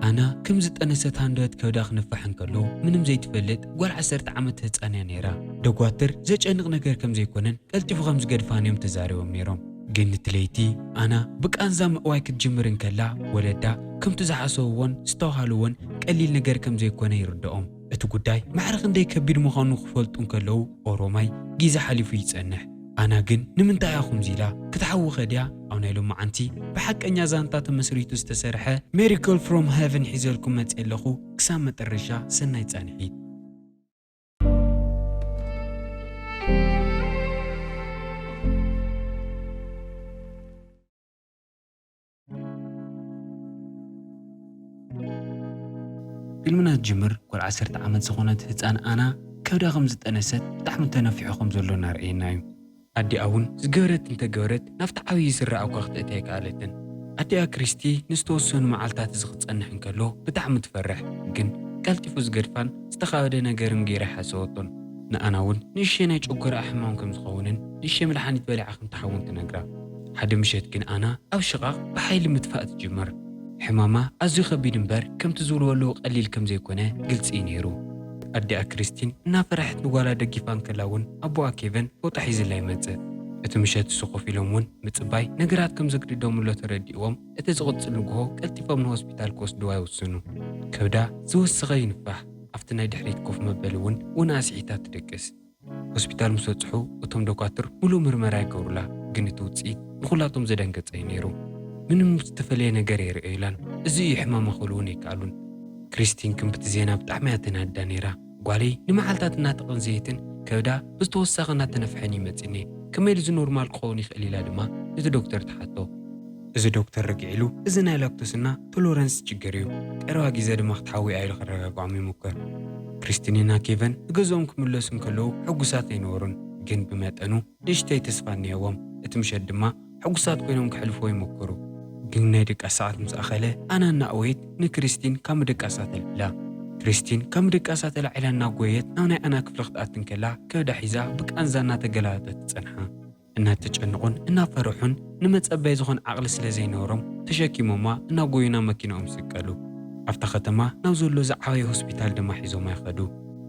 ኣና ከም ዝጠነሰት ሃንደበት ከብዳ ክንፋሕ እንከሎ፣ ምንም ዘይትፈልጥ ጓል ዓሰርተ ዓመት ህጻን እያ ነይራ። ደጓትር ዘጨንቕ ነገር ከም ዘይኮነን ቀልጢፉ ከም ዝገድፋን እዮም ተዛሪቦም ነይሮም። ግን እቲ ለይቲ ኣና ብቃንዛ ምእዋይ ክትጅምር እንከላ፣ ወለዳ ከምቲ ዝሓሰብዎን ዝተባሃልዎን ቀሊል ነገር ከም ዘይኮነ ይርድኦም። እቲ ጉዳይ ማዕረ ክንደይ ከቢድ ምዃኑ ክፈልጡ እንከለዉ፣ ኦሮማይ ግዜ ሓሊፉ ይጸንሕ። ኣና ግን ንምንታይ እያ ከምዚ ኢላ ክትሓዊ ከድያ? ኣብ ናይ ሎማዓንቲ ብሓቀኛ ዛንታ ተመስሪቱ ዝተሰርሐ Miracle from Heaven ሒዘልኩም መጽእ ኣለኹ። ክሳብ መጠረሻ ሰናይ ጻንሒት። ፊልምና ዝጅምር ጓል ዓሰርተ ዓመት ዝኾነት ህፃን ኣና ከብዳ ከም ዝጠነሰት ብጣዕሚ ተነፊሑ ከም ዘሎ እናርኣየና እዩ። ኣዲኣ እውን ዝገበረት እንተገበረት ናብቲ ዓብዪ ስራ እኳ ክተእትያ ኣይከኣለትን። ኣዲኣ ክሪስቲ ንዝተወሰኑ መዓልታት እዚ ክፀንሕ እንከሎ ብጣዕሚ ትፈርሕ፣ ግን ቀልጢፉ ዝገድፋን ዝተኻበደ ነገርን ገይራ ኣይሓሰበቶን። ንኣና እውን ንእሽተይ ናይ ጨጎራኣ ሕማም ከም ዝኸውንን ንእሽተይ መድሓኒት በሊዓ ከም ትሓውን ትነግራ። ሓደ ምሸት ግን ኣና ኣብ ሽቓቕ ብሓይሊ ምጥፋእ ትጅምር። ሕማማ ኣዝዩ ከቢድ እምበር ከምቲ ዝብልዎ ኣለዉ ቀሊል ከም ዘይኮነ ግልፂ እዩ ነይሩ። ኣዲኣ ክሪስቲን እናፈረሐት ንጓላ ደጊፋ እንከላ እውን ኣቦኣ ኬቨን ፎጣ ሒዝላ ይመፅእ። እቲ ምሸት እሱ ኮፍ ኢሎም እውን ምፅባይ ነገራት ከም ዘግድዶምሎ ተረዲእዎም እቲ ዝቕፅል ንግሆ ቀልጢፎም ንሆስፒታል ክወስድዋ ይውስኑ። ከብዳ ዝወሰኸ ይንፋሕ። ኣብቲ ናይ ድሕሪት ኮፍ መበሊ እውን ውንኣ ስዒታ ትደቅስ። ሆስፒታል ምስ በጽሑ እቶም ዶኳትር ሙሉእ ምርመራ ይገብሩላ፣ ግን እቲ ውጽኢት ንኹላቶም ዘደንገጸ እዩ ነይሩ። ምንም ዝተፈለየ ነገር ኣይርእዩላን። እዚ እዩ ሕማማ ክብሉ እውን ኣይከኣሉን። ክሪስቲን ግን ብቲ ዜና ብጣዕሚ እያ ተናድዳ ነይራ። ጓለይ ንመዓልታት እናተቐንዘየትን ከብዳ ብዝተወሳኸ እናተነፍሐን እዩ መጺኒ። ከመይ ኢሉ እዚ ኖርማል ክኸውን ይኽእል ኢላ ድማ ነቲ ዶክተር ትሓቶ። እዚ ዶክተር ርግዕ ኢሉ፣ እዚ ናይ ላክቶስና ቶሎረንስ ችግር እዩ፣ ቀረባ ግዜ ድማ ክትሓዊ እያ ኢሉ ከረጋግዖም ይሙክር። ክሪስቲንና ኬቨን ንገዝኦም ክምለሱ እንከለዉ ሕጉሳት ኣይነበሩን፣ ግን ብመጠኑ ንእሽተይ ተስፋ እኒሄዎም። እቲ ምሸት ድማ ሕጉሳት ኮይኖም ከሕልፍዎ ይሙክሩ። ግን ናይ ድቃስ ሰዓት ምስ ኣኸለ፣ ኣና እናእወየት ንክሪስቲን ካብ ምድቃሳ ተልዕላ። ክሪስቲን ካብ ምድቃሳ ተላዒላ እናጎየት ናብ ናይ ኣና ክፍሊ ክትኣቱ እንከላ፣ ከብዳ ሒዛ ብቃንዛ እናተገላበጠት ትጸንሓ። እናተጨነቑን እናፈርሑን ንመጸበይ ዝኾን ዓቕሊ ስለ ዘይነበሮም፣ ተሸኪሞማ እናጎዩና መኪናኦም ይስቀሉ። ኣብታ ከተማ ናብ ዘሎ ዝዓበየ ሆስፒታል ድማ ሒዞማ ይኸዱ።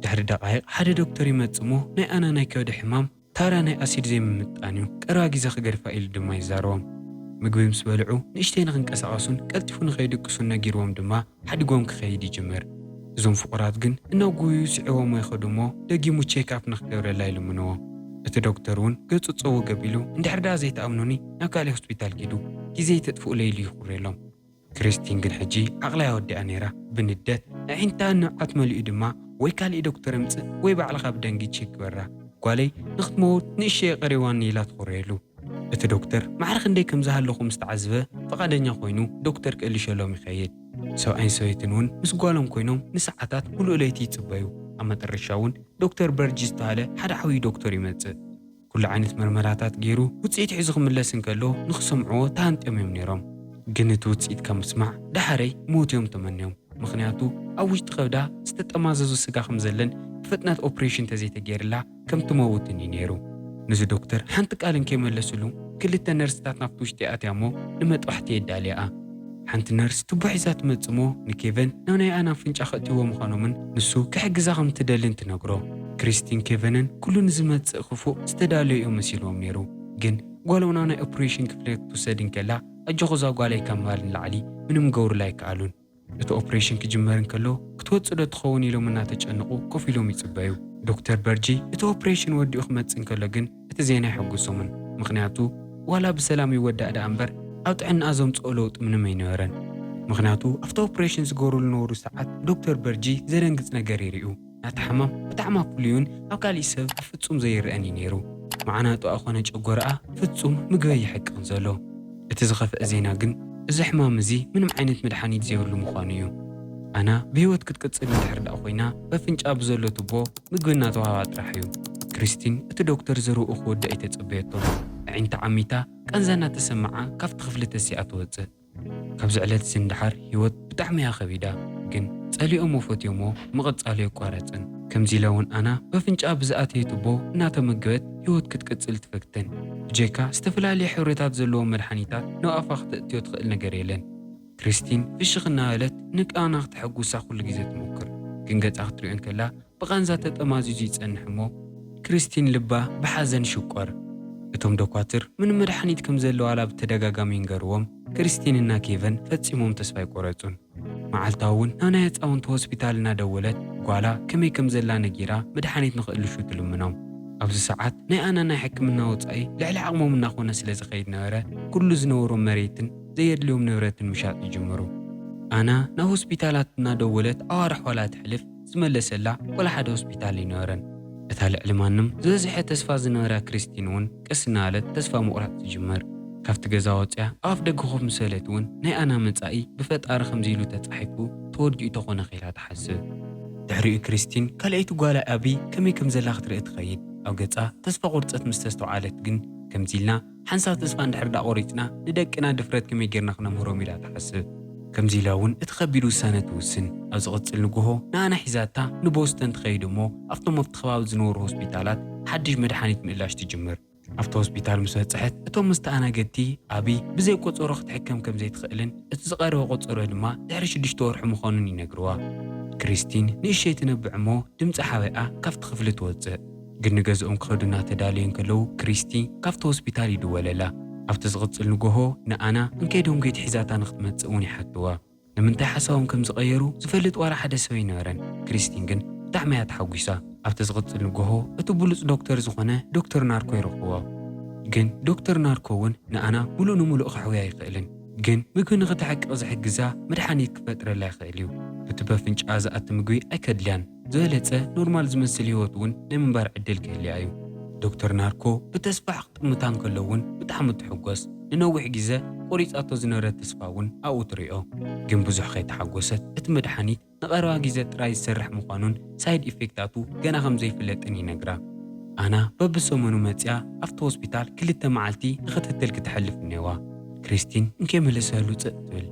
ድሕሪ ደቓይቕ ሓደ ዶክተር ይመጽእ እሞ፣ ናይ ኣና ናይ ከብዲ ሕማም ታራ ናይ ኣሲድ ዘይምምጣን እዩ፣ ቀረባ ግዜ ክገድፋ ኢሉ ድማ ይዛረቦም። ምግቢ ምስ በልዑ፣ ንእሽተይ ንኽንቀሳቐሱን ቀልጢፉ ንኸይድቅሱን ነጊርዎም ድማ ሓዲጎም ክኸይድ ይጅምር። እዞም ፍቑራት ግን እናጎዩ ስዒቦሞ ይኸዱ እሞ፣ ደጊሙ ቼክ ኣፕ ንኽገብረላ ይልምንዎ። እቲ ዶክተር እውን ገጹ ጸው ገቢሉ፣ "እንድሕር ደኣ ዘይትኣምኑኒ ናብ ካልእ ሆስፒታል ኪዱ፣ ግዜ ኣይተጥፍኡለይ" ኢሉ ይኹሬሎም። ክሪስቲን ግን ሕጂ ዓቕላ እያ ወዲኣ ነይራ። ብንደት ኣዒንታ ንብዓት መሊኡ ድማ፣ "ወይ ካልእ ዶክተር እምጽእ ወይ ባዕልኻ ብደንጊ ቼክ ግበራ። ጓለይ ንኽትመውት ንእሽተይ ቀሪባኒ" ኢላ ትኹረየሉ። እቲ ዶክተር ማዕረ ክንደይ ከም ዝሃለኹ ምስ ተዓዝበ፣ ፍቓደኛ ኮይኑ ዶክተር ክእልሸሎም ይኸይድ። ሰብኣይን ሰበይትን እውን ምስ ጓሎም ኮይኖም ንሰዓታት ምሉእ ለይቲ ይጽበዩ። ኣብ መጠረሻ እውን ዶክተር በርጂ ዝተባህለ ሓደ ዓብዪ ዶክተር ይመጽእ። ኩሉ ዓይነት መርመራታት ገይሩ ውጽኢት ሒዙ ክምለስ እንከሎ ንኽሰምዕዎ ተሃንጥዮም እዮም ነይሮም። ግን እቲ ውጽኢት ካብ ምስማዕ ደሓረይ ሞት እዮም ተመንዮም። ምኽንያቱ ኣብ ውሽጢ ከብዳ ዝተጠማዘዙ ስጋ ከም ዘለን ብፍጥነት ኦፕሬሽን ተዘይተገይርላ ከም ትመውትን እዩ ነይሩ። ነዚ ዶክተር ሓንቲ ቃል እንከይመለስሉ ክልተ ነርስታት ናብቲ ውሽጢ ኣትያ እሞ ንመጥባሕቲ የዳልያኣ። ሓንቲ ነርስ ቱቦ ሒዛ ትመጽእ እሞ ንኬቨን ናብ ናይ ኣና ኣፍንጫ ከእትይዎ ምዃኖምን ንሱ ክሕግዛ ከም ትደልን ትነግሮ። ክሪስቲን ኬቨንን ኩሉ ንዝመጽእ ክፉእ ዝተዳለዩ እዮም መሲልዎም ነይሩ። ግን ጓሎም ናብ ናይ ኦፕሬሽን ክፍሊ ክትውሰድ እንከላ ኣጆኹ እዛ ጓለይ ካብ ምባል ንላዕሊ ምንም ክገብሩላ ኣይከኣሉን። እቲ ኦፕሬሽን ክጅመር እንከሎ ክትወጽእ ዶ ትኸውን ኢሎም እናተጨነቑ ኮፍ ኢሎም ይጽበዩ። ዶክተር በርጂ እቲ ኦፕሬሽን ወዲኡ ክመጽእ እንከሎ ግን እቲ ዜና ኣየሐጉሶምን። ምኽንያቱ ዋላ ብሰላም ይወዳእ ደኣ እምበር ኣብ ጥዕናኣ ዘምጽኦ ለውጢ ምንም ኣይነበረን። ምኽንያቱ ኣብቲ ኦፕሬሽን ዝገብርሉ ዝነበሩ ሰዓት ዶክተር በርጂ ዘደንግጽ ነገር ይርእዩ። ናቲ ሕማም ብጣዕሚ ኣፍሉዩን ኣብ ካሊእ ሰብ ብፍጹም ዘይረኣን እዩ ነይሩ። መዓናጥኣ ኮነ ጨጎራኣ ፍጹም ምግቢ ኣይሕቅቕን ዘሎ። እቲ ዝኸፍአ ዜና ግን እዚ ሕማም እዚ ምንም ዓይነት መድሓኒት ዘይብሉ ምዃኑ እዩ። ኣና ብህይወት ክትቅጽል እንድሕር ደኣ ኮይና በፍንጫ ብዘሎ ቱቦ ምግቢ እናተዋህባ ጥራሕ እዩ። ክሪስቲን እቲ ዶክተር ዝርኡ ክወድእ ኣይተጸበየቶን። ኣዒንታ ዓሚታ ቃንዛ እናተሰምዓ ካብቲ ክፍሊ ተሲኣ ትወጽእ። ካብዚ ዕለት እዚ ንደሓር ህይወት ብጣዕሚ እያ ከቢዳ፣ ግን ጸሊኦሞ ፈትዮሞ ምቕጻሉ የቋረጽን። ከምዚ ኢላ እውን ኣና በፍንጫ ብዝኣተየ ቱቦ እናተመገበት ህይወት ክትቅጽል ትፈክትን። ብጀካ ዝተፈላለዩ ሕብርታት ዘለዎም መድሓኒታት ናብ ኣፋ ክተእትዮ ትኽእል ነገር የለን። ክርስቲን ፍሽኽ እናበለት ንኣና ክተሐጉሳ ኩሉ ግዜ ትሞክር፣ ግን ገጻ ክትሪኦ እንከላ ብቓንዛ ተጠማዚዙ ይጸንሕ እሞ፣ ክርስቲን ልባ ብሓዘን ሽቆር። እቶም ዶኳትር ምንም መድሓኒት ከም ዘለዋላ ብተደጋጋሚ ይንገርዎም፣ ክርስቲንና ኬቨን ፈጺሞም ተስፋ ኣይቆረጹን። መዓልታ እውን ናብ ናይ ህፃውንቲ ሆስፒታል እናደወለት ጓላ ከመይ ከም ዘላ ነጊራ መድሓኒት ንኽእልሹ ትልምኖም። ኣብዚ ሰዓት ናይ ኣና ናይ ሕክምና ወፃኢ ልዕሊ ዓቕሞም እናኾነ ስለ ዝኸይድ ነበረ፣ ኩሉ ዝነበሮም መሬትን ዘየድልዮም ንብረትን ምሻጥ ይጅምሩ። ኣና ናብ ሆስፒታላት እናደወለት ኣዋርሕ ዋላ ትሕልፍ፣ ዝመለሰላ ዋላ ሓደ ሆስፒታል ኣይነበረን። እታ ልዕሊ ማንም ዝበዝሐ ተስፋ ዝነበራ ክርስቲን እውን ቀስ እናበለት ተስፋ ምቑራፅ ትጅምር። ካብቲ ገዛ ወፂኣ ኣብ ኣፍ ደገ ኮፍ ምስ በለት እውን ናይ ኣና መፃኢ ብፈጣሪ ከምዚ ኢሉ ተፃሒፉ ተወዲኡ ተኾነ ኸኢላ ትሓስብ። ድሕሪኡ ክርስቲን ካልኣይቲ ጓላ ኣቢ ከመይ ከም ዘላ ክትርኢ ትኸይድ። ኣብ ገፃ ተስፋ ቆርፀት ምስ ተስተውዓለት ግን ከምዚ ኢልና ሓንሳብ ተስፋ እንድሕር ዳ ቆሪፅና ንደቅና ድፍረት ከመይ ጌርና ክነምህሮም ኢላ ትሓስብ። ከምዚ ኢላ እውን እቲ ከቢድ ውሳነ ትውስን። ኣብ ዝቕፅል ንግሆ ንኣና ሒዛታ ንቦስተን ትኸይድ እሞ ኣብቶም ኣብቲ ከባቢ ዝነበሩ ሆስፒታላት ሓድሽ መድሓኒት ምእላሽ ትጅምር። ኣብቲ ሆስፒታል ምስ በፅሐት እቶም መስተኣናገድቲ ኣቢ ብዘይ ቆፀሮ ክትሕከም ከም ዘይትኽእልን እቲ ዝቐረበ ቆፀሮ ድማ ድሕሪ ሽዱሽተ ወርሒ ምዃኑን ይነግርዋ። ክርስቲን ንእሸይ ትነብዕ እሞ ድምፂ ሓቢኣ ካብቲ ክፍሊ ትወፅእ። ግን ንገዝኦም ክኸዱ እናተዳለዩ እንከለዉ ክርስቲ ካብቲ ሆስፒታል ይድወለላ። ኣብቲ ዝቕፅል ንጎሆ ንኣና እንከይ ደንጎይት ሒዛታ ንክትመፅእ እውን ይሓትዋ። ንምንታይ ሓሳቦም ከም ዝቐየሩ ዝፈልጥ ዋላ ሓደ ሰብ ኣይነበረን። ክርስቲን ግን ብጣዕሚ እያ ተሓጒሳ። ኣብቲ ዝቕፅል ንጎሆ እቲ ብሉፅ ዶክተር ዝኾነ ዶክተር ናርኮ ይረኽብዎ። ግን ዶክተር ናርኮ እውን ንኣና ሙሉእ ንሙሉእ ከሕውያ ኣይኽእልን። ግን ምግቢ ንኽትሕቅቕ ዝሕግዛ መድሓኒት ክፈጥረላ ይኽእል እዩ። እቲ በፍንጫኣ ዝኣቲ ምግቢ ኣይከድልያን። ዝበለጸ ኖርማል ዝመስል ህይወት እውን ናይ ምንባር ዕድል ክህልያ እዩ። ዶክተር ናርኮ ብተስፋ ክጥምታ እንከሎ እውን ብጣዕሚ ትሕጎስ። ንነዊሕ ግዜ ቆሪጻቶ ዝነበረት ተስፋ እውን ኣብኡ ትሪኦ። ግን ብዙሕ ከይተሓጎሰት እቲ መድሓኒት ንቐረባ ግዜ ጥራይ ዝሰርሕ ምዃኑን ሳይድ ኢፌክታቱ ገና ከም ዘይፍለጥን ይነግራ። ኣና በብሰሙኑ መጺኣ ኣብቲ ሆስፒታል ክልተ መዓልቲ ንኽትትል ክተሕልፍ እኒኦዋ። ክርስቲን እንከይመለሰሉ ጽእ ትብል።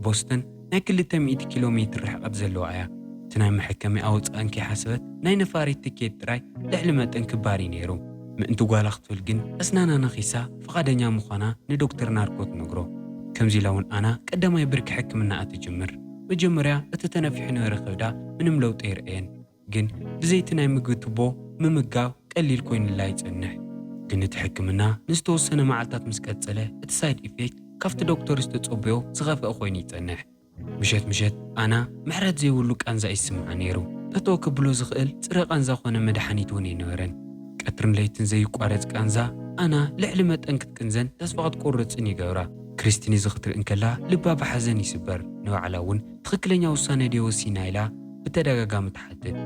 ቦስተን ናይ ክልተ ሚእቲ ኪሎ ሜትር ርሕቀት ዘለዋ እያ። እቲ ናይ መሐከሚኣ ወጻኢ እንከይሓሰበት ናይ ነፋሪት ትኬት ጥራይ ልዕሊ መጠን ክባር እዩ ነይሩ። ምእንቲ ጓላ ክትብል ግን ኣስናና ነኺሳ ፍቓደኛ ምዃና ንዶክተር ናርኮ ትነግሮ። ከምዚ ኢላ እውን ኣና ቀዳማይ ብርኪ ሕክምናኣ ትጅምር። መጀመርያ እቲ ተነፊሑ ነበረ ከብዳ ምንም ለውጢ ኣይረኣየን። ግን ብዘይቲ ናይ ምግቢ ቱቦ ምምጋብ ቀሊል ኮይኑላ ይጸንሕ። ግን እቲ ሕክምና ንዝተወሰነ መዓልታት ምስ ቀጸለ እቲ ሳይድ ኢፌክት ካብቲ ዶክተር ዝተጸበዮ ዝኸፍአ ኮይኑ ይጸንሕ። ምሸት ምሸት ኣና ምሕረት ዘይብሉ ቃንዛ ይስምዓ ነይሩ። ጠጠው ክብሎ ዝኽእል ጽረ ቃንዛ ኮነ መድሓኒት እውን ኣይነበረን። ቀትርን ለይትን ዘይቋረጽ ቃንዛ ኣና ልዕሊ መጠን ክትቅንዘን ተስፋ ክትቆርጽን ይገብራ። ክርስቲን እዚ ክትርኢ እንከላ ልባ ብሓዘን ይስበር። ንባዕላ እውን ትኽክለኛ ውሳነ ድየ ወሲና ኢላ ብተደጋጋሚ ትሓትት።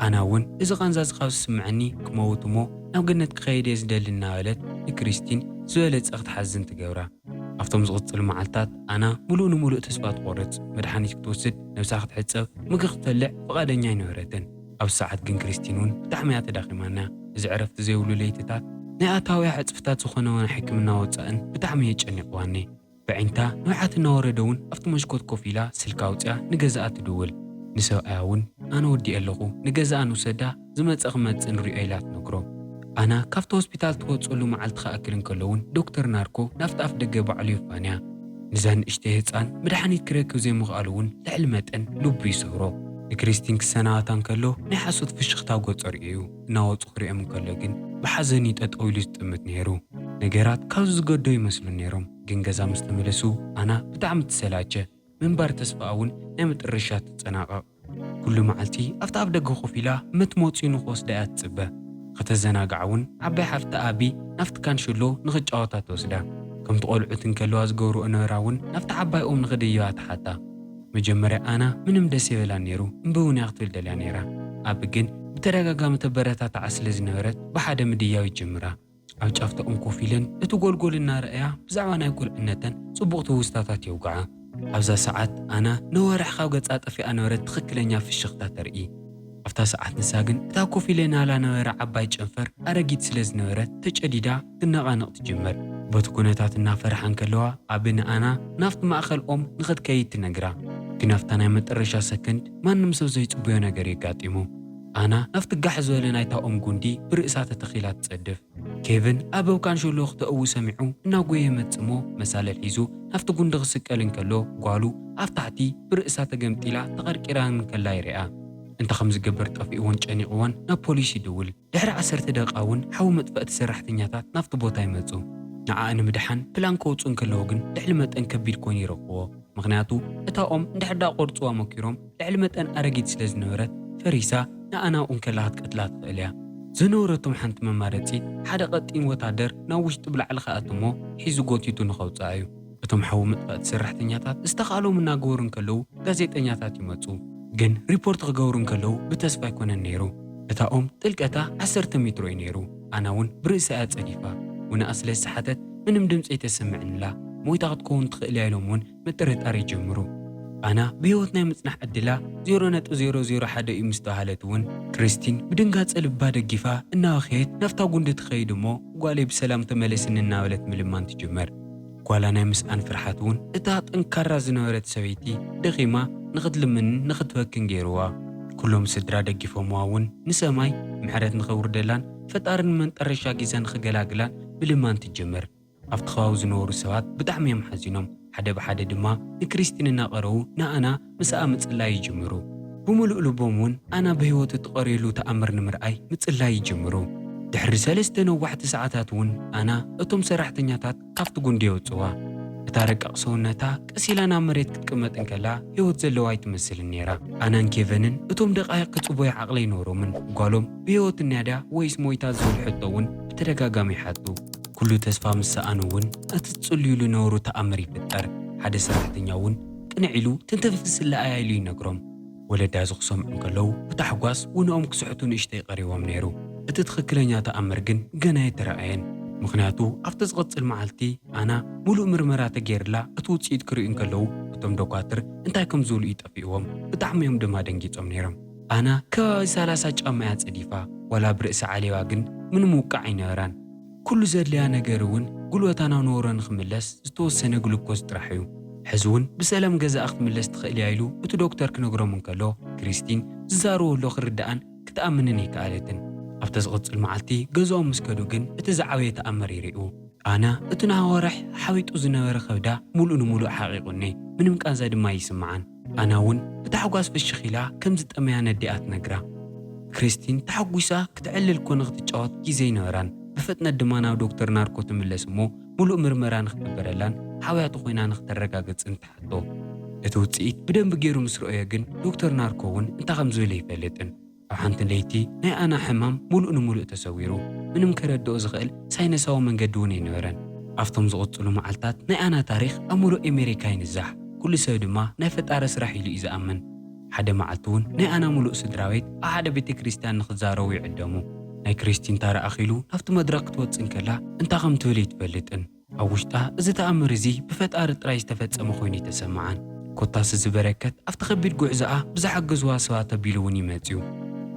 ኣና እውን እዚ ቃንዛ እዚ ካብ ዝስምዐኒ ክመውት እሞ ናብ ገነት ክኸይድ እየ ዝደሊ እናበለት ንክሪስቲን ዝበለጸ ክትሓዝን ትገብራ። ኣብቶም ዝቕጽሉ መዓልታት ኣና ምሉእ ንምሉእ ተስፋ ትቖርጽ። መድሓኒት ክትወስድ፣ ነብሳ ክትሕጸብ፣ ምግቢ ክትበልዕ ፍቓደኛ ኣይነበረትን። ኣብ ሰዓት ግን ክሪስቲን እውን ብጣዕሚ እያ ተዳኺማና። እዚ ዕረፍቲ ዘይብሉ ለይትታት ናይ ኣታውያ ዕጽፍታት ዝኾነ ናይ ሕክምና ወጻእን ብጣዕሚ እየ ጨኒቕዋኒ። ብዒንታ ንውሓት እናወረደ እውን ኣብቲ መስኮት ኮፍ ኢላ ስልካ ኣውፅያ ንገዛኣ ትድውል። ንሰብኣያ እውን ኣነ ወዲኤ ኣለኹ፣ ንገዛኣ ንውሰዳ፣ ዝመፀ ክመፅእ ንሪኦ ኢላ ትነግሮ። ኣና ካብቲ ሆስፒታል ትወፅሉ መዓልቲ ክኣክል እንከሎ እውን ዶክተር ናርኮ ናብቲ ኣፍ ደገ ባዕሉ የፋንያ። ንዛ ንእሽተይ ህፃን መድሓኒት ክረክብ ዘይምኽኣሉ እውን ልዕሊ መጠን ልቡ ይሰብሮ። ንክሪስቲን ክሰናበታ እንከሎ ናይ ሓሶት ፍሽኽታ ገፁ ርእዩ እናወፁ ክሪኦም እንከሎ ግን ብሓዘን እዩ ጠጠው ኢሉ ዝጥምት ነይሩ። ነገራት ካብዚ ዝገዶ ይመስሉ ነይሮም፣ ግን ገዛ ምስ ተመለሱ ኣና ብጣዕሚ ትሰላቸ። ምንባር ተስፋኣ እውን ናይ መጠረሻ ትጸናቐቕ። ኩሉ መዓልቲ ኣብቲ ኣፍ ደገ ኮፍ ኢላ መት መጺኡ ንኽወስዳ እያ ትጽበ። ከተዘናግዓ እውን ዓባይ ሓፍታ ኣቢ ናብቲ ካንሸሎ ንኽጫወታ ትወስዳ። ከምቲ ቆልዑት እንከለዋ ዝገብርኦ ነበራ እውን ናብቲ ዓባይ ኦም ንኽድይባ ትሓታ። መጀመርያ ኣና ምንም ደስ የበላን ነይሩ፣ እምቢ እውን እያ ክትብል ደልያ ነይራ። ኣቢ ግን ብተደጋጋሚ ተበረታትዓ ስለ ዝነበረት ብሓደ ምድያው ይጅምራ። ኣብ ጫፍ ተቕም ኮፍ ኢለን እቲ ጎልጎል እናረኣያ ብዛዕባ ናይ ቁልዕነተን ጽቡቕ ትውስታታት የውግዓ። ኣብዛ ሰዓት ኣና ነዋርሕ ካብ ገጻ ጠፊኣ ነበረት ትኽክለኛ ፍሽኽታ ተርኢ። ኣብታ ሰዓት ንሳ ግን እታ ኮፍ ኢለናላ ነበረ ዓባይ ጨንፈር ኣረጊት ስለ ዝነበረት ተጨዲዳ ትነቓነቕ ትጅምር። በቲ ኩነታት እናፈርሓ እንከለዋ ኣቢ ንኣና ናብቲ ማእከል ኦም ንኽትከይድ ትነግራ። ግን ኣብታ ናይ መጠረሻ ሰከንድ ማንም ሰብ ዘይጽበዮ ነገር የጋጢሙ። ኣና ናብቲ ጋሕ ዝበለ ናይታ ኦም ጉንዲ ብርእሳ ተተኺላ ትጸድፍ። ኬቨን ኣብ እውካን ሸሎ ክተእዊ ሰሚዑ እናጎየ ይመጽእ እሞ መሳልል ሒዙ ናብቲ ጉንዲ ክስቀል እንከሎ ጓሉ ኣብ ታሕቲ ብርእሳ ተገምጢላ ተቐርቂራ እንከላ ይርኣ። እንታይ ከም ዝገብር ጠፊእዎን ጨኒቕዎን ናብ ፖሊስ ይድውል። ድሕሪ ዓሰርተ ደቂቓ እውን ሓዊ መጥፈእቲ ሰራሕተኛታት ናብቲ ቦታ ይመጹ። ንዓኣ ንምድሓን ፕላን ከውጽኡ እንከለዉ ግን ልዕሊ መጠን ከቢድ ኮይኑ ይረኽብዎ። ምኽንያቱ እታ ኦም እንድሕር ደኣ ቆርጽዋ መኪሮም ልዕሊ መጠን ኣረጊት ስለ ዝነበረት ፈሪሳ ንኣና እውን ከላ ክትቀትላ ትኽእል እያ። ዝነበረቶም ሓንቲ መማረጺት ሓደ ቀጢን ወታደር ናብ ውሽጢ ብላዕሊ ክኣቱ እሞ ሒዙ ጎቲቱ ንኸውጽኣ እዩ። እቶም ሓዊ መጥፋእቲ ሰራሕተኛታት ዝተኻእሎም እናገበሩ እንከለዉ ጋዜጠኛታት ይመጹ። ግን ሪፖርት ክገብሩ እንከለዉ ብተስፋ ኣይኮነን ነይሩ። እታ ኦም ጥልቀታ ዓሰርተ ሜትሮ እዩ ነይሩ። ኣና እውን ብርእሳ እያ ጸዲፋ። ውንኣ ስለ ዝሰሓተት ምንም ድምፂ ኣይተሰምዕንላ። ሞይታ ክትከውን ትኽእል እያ ኢሎም እውን ምጥርጣር ይጀምሩ። ኣና ብህይወት ናይ ምጽናሕ ዕድላ ዜሮ ነጥቢ ዜሮ ዜሮ ሓደ እዩ ምስ ተባሃለት እውን ክሪስቲን ብድንጋጸ ልባ ደጊፋ እናበኸየት ናብታ ጉንዲ ትኸይድ እሞ ጓለይ ብሰላም ተመለስኒ እናበለት ምልማን ትጅምር። ጓላ ናይ ምስኣን ፍርሓት እውን እታ ጠንካራ ዝነበረት ሰበይቲ ደኺማ ንኽትልምንን ንኽትበክን ገይርዋ። ኩሎም ስድራ ደጊፎምዋ እውን ንሰማይ ምሕረት ንኸውርደላን ፈጣሪ ንመንጠረሻ ግዜ ንኽገላግላን ምልማን ትጅምር። ኣብቲ ከባቢ ዝነበሩ ሰባት ብጣዕሚ እዮም ሓዚኖም። ሓደ ብሓደ ድማ ንክሪስቲን እናቐረቡ ንኣና ምስኣ ምጽላይ ይጅምሩ። ብምሉእ ልቦም እውን ኣና ብህይወት እትቐርየሉ ተኣምር ንምርኣይ ምጽላይ ይጅምሩ። ድሕሪ ሰለስተ ነዋሕቲ ሰዓታት እውን ኣና እቶም ሰራሕተኛታት ካብቲ ጉንዲ የውጽዋ። እታ ረቃቕ ሰውነታ ቀስ ኢላ ናብ መሬት ክትቅመጥ እንከላ ህይወት ዘለዋ ኣይትመስልን ነይራ። ኣናን ኬቨንን እቶም ደቃይቕ ክጽቦዩ ዓቕሊ ኣይነበሮምን። ጓሎም ብህይወት እኒያ ድያ ወይስ ሞይታ ዝብል ሕቶ እውን ብተደጋጋሚ ይሓቱ። ኩሉ ተስፋ ምስ ሰኣኑ እውን እቲ ዝጽልዩሉ ነበሩ ተኣምር ይፍጠር። ሓደ ሰራሕተኛ እውን ቅንዕ ኢሉ ትንተንፍስ ለኣያ ኢሉ ይነግሮም። ወለዳ እዚ ክሰምዑ እንከለዉ ብታሕጓስ ውንኦም ክስሕቱ ንእሽተይ ቀሪቦም ነይሩ። እቲ ትኽክለኛ ተኣምር ግን ገና ኣይተረኣየን። ምኽንያቱ ኣብቲ ዝቕጽል መዓልቲ ኣና ሙሉእ ምርመራ ተገይርላ እቲ ውጽኢት ክርእዩ እንከለዉ እቶም ዶኳትር እንታይ ከም ዝብሉ እዩ ጠፊእዎም። ብጣዕሚ እዮም ድማ ደንጊጾም ነይሮም። ኣና ከባቢ ሰላሳ ጫማ እያ ጸዲፋ። ዋላ ብርእሲ ዓሌባ ግን ምንም ውቃዕ ኣይነበራን። ኩሉ ዘድልያ ነገር እውን ጉልበታ ናብ ነበሮ ንኽምለስ ዝተወሰነ ግሉኮስ ጥራሕ እዩ። ሕዚ እውን ብሰላም ገዛኣ ክትምለስ ትኽእል እያ ኢሉ እቲ ዶክተር ክነግሮም እንከሎ ክሪስቲን ዝዛረቦ ኣሎ ክርድኣን ክትኣምንን ኣይከኣለትን። ኣብቲ ዝቕጽል መዓልቲ ገዛኦም ምስ ከዱ ግን እቲ ዝዓበየ ተኣምር ይርእዩ። ኣና እቲ ንኣዋርሕ ሓዊጡ ዝነበረ ከብዳ ሙሉእ ንሙሉእ ሓቒቑኒ፣ ምንም ቃንዛ ድማ ይስምዓን። ኣና እውን ብታሕጓስ ፍሽኽ ኢላ ከም ዝጠመያ ነዲኣ ትነግራ። ክሪስቲን ተሓጒሳ ክትዕልል ኮነ ክትጫወት ግዜ ኣይነበራን። ብፍጥነት ድማ ናብ ዶክተር ናርኮ ትምለስ እሞ ሙሉእ ምርመራ ንክትግበረላን ሓውያቶ ኮይና ንክተረጋግጽን ትሓቶ። እቲ ውጽኢት ብደንቢ ገይሩ ምስ ረኦዮ ግን ዶክተር ናርኮ እውን እንታይ ከም ዝብል ኣይፈልጥን። ኣብ ሓንቲ ለይቲ ናይ ኣና ሕማም ሙሉእ ንሙሉእ ተሰዊሩ። ምንም ከረድኦ ዝኽእል ሳይነሳዊ መንገዲ እውን ኣይነበረን። ኣብቶም ዝቕጽሉ መዓልታት ናይ ኣና ታሪኽ ኣብ ሙሉእ ኣሜሪካ ይንዛሕ። ኩሉ ሰብ ድማ ናይ ፈጣሪ ስራሕ ኢሉ እዩ ዝኣምን። ሓደ መዓልቲ እውን ናይ ኣና ሙሉእ ስድራ ቤት ኣብ ሓደ ቤተ ክርስቲያን ንኽዛረቡ ይዕደሙ። ናይ ክሪስቲን ታራ ኣኺሉ ናብቲ መድረኽ ክትወጽእ እንከላ እንታይ ከም ትብል ኣይትፈልጥን። ኣብ ውሽጣ እዚ ተኣምር እዚ ብፈጣሪ ጥራይ ዝተፈጸመ ኮይኑ ይተሰምዓን። ኮታስ እዚ በረከት ኣብቲ ከቢድ ጉዕዞኣ ብዝሓገዝዋ ሰባት ኣቢሉ እውን ይመጽዩ።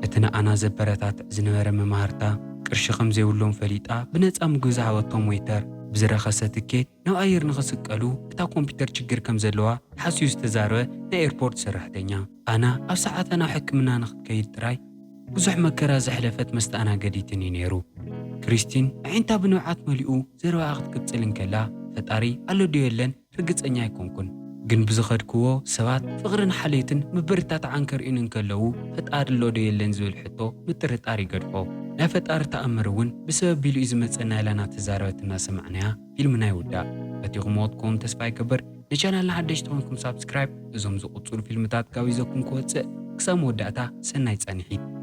እቲ ንኣና ዘበረታትዕ ዝነበረ መማህርታ፣ ቅርሺ ከም ዘይብሎም ፈሊጣ ብነጻ ምግቢ ዝሃበቶም ዌይተር፣ ብዝረኸሰ ትኬት ናብ ኣየር ንኽስቀሉ እታ ኮምፒተር ችግር ከም ዘለዋ ሓስዩ ዝተዛረበ ናይ ኤርፖርት ሰራሕተኛ፣ ኣና ኣብ ሰዓታ ናብ ሕክምና ንኽትከይድ ጥራይ ብዙሕ መከራ ዘሕለፈት መስተኣናገዲትን እዩ ነይሩ። ክሪስቲን ኣዒንታ ብንብዓት መሊኡ ዘረባኣ ክትቅጽል እንከላ፣ ፈጣሪ ኣሎ ድዮ የለን ርግጸኛ ኣይኮንኩን። ግን ብዝኸድክዎ ሰባት ፍቕርን ሓልዮትን ምብርታታዓን ከርእዩኒ እንከለዉ፣ ፈጣሪ ኣሎ ዶ የለን ዝብል ሕቶ ምጥርጣር ይገድፎ። ናይ ፈጣሪ ተኣምር እውን ብሰብ ኣቢሉ እዩ ዝመጸና ኢላ እናተዛረበት እናሰማዕናያ ፊልምና ይውዳእ። ፈቲኹምዎ ትከውን ተስፋ ይገብር። ንቻናልና ሓደሽቲ ኮንኩም ሳብስክራይብ፣ እዞም ዝቕጽሉ ፊልምታት ጋቢዘኩም ክወጽእ። ክሳብ መወዳእታ ሰናይ ጻንሒት።